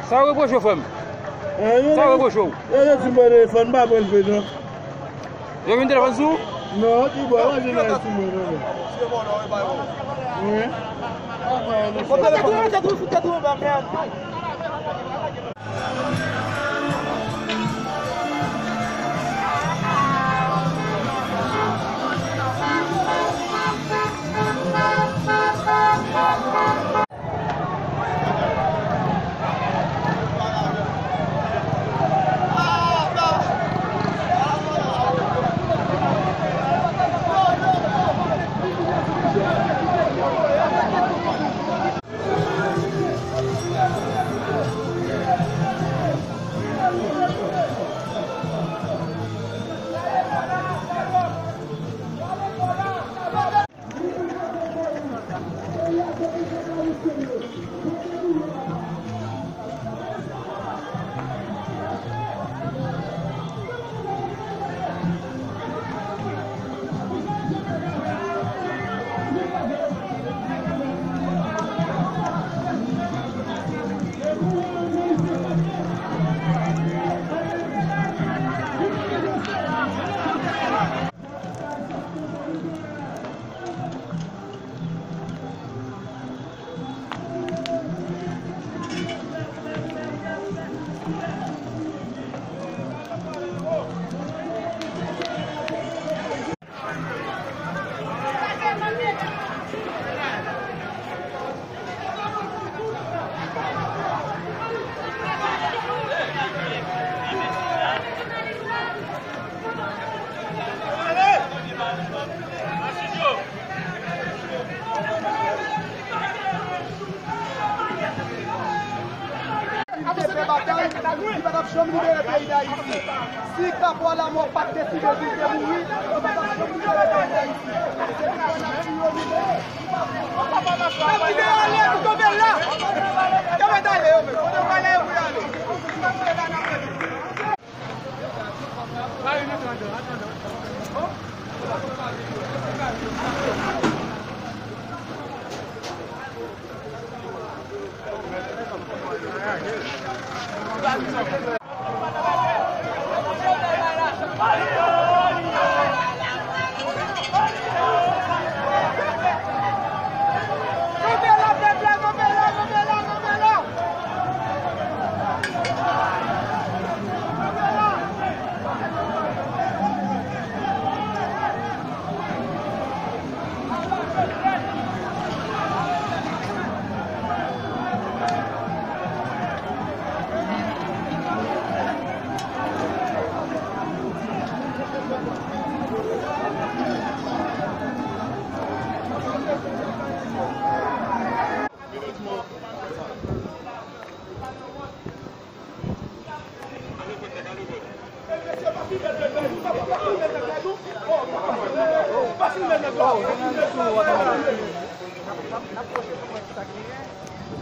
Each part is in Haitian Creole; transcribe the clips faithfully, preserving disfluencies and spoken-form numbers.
Sa yo repwoche w, frè m? Sa yo repwoche w? Yo di m pran telefòn, m pa pran l vre non. Yo vin telefòn sou ou? Non, di bò, yo pa janm sou mwen non. Wi. Fout tèt ou, fout tèt ou anba, mèd. Li te fè batay, li pa t ap janm libere peyi Dayiti. Si Kapwa Lamò pa t deside vin te mouri, li pa t ap janm libere peyi Dayiti. Se pou sa n ap di yo libere. N ap kite yo ale pou tonbe la. Yo mèt ale yo menm. Kote yo prale yo pou yo ale. N ap fè la, n ap fè.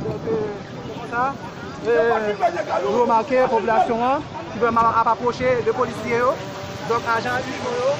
Donk, e, konsa, e, nou remake popilasyon an ki vrèman ap apwoche de polisye yo. Donk, ajan izo yo,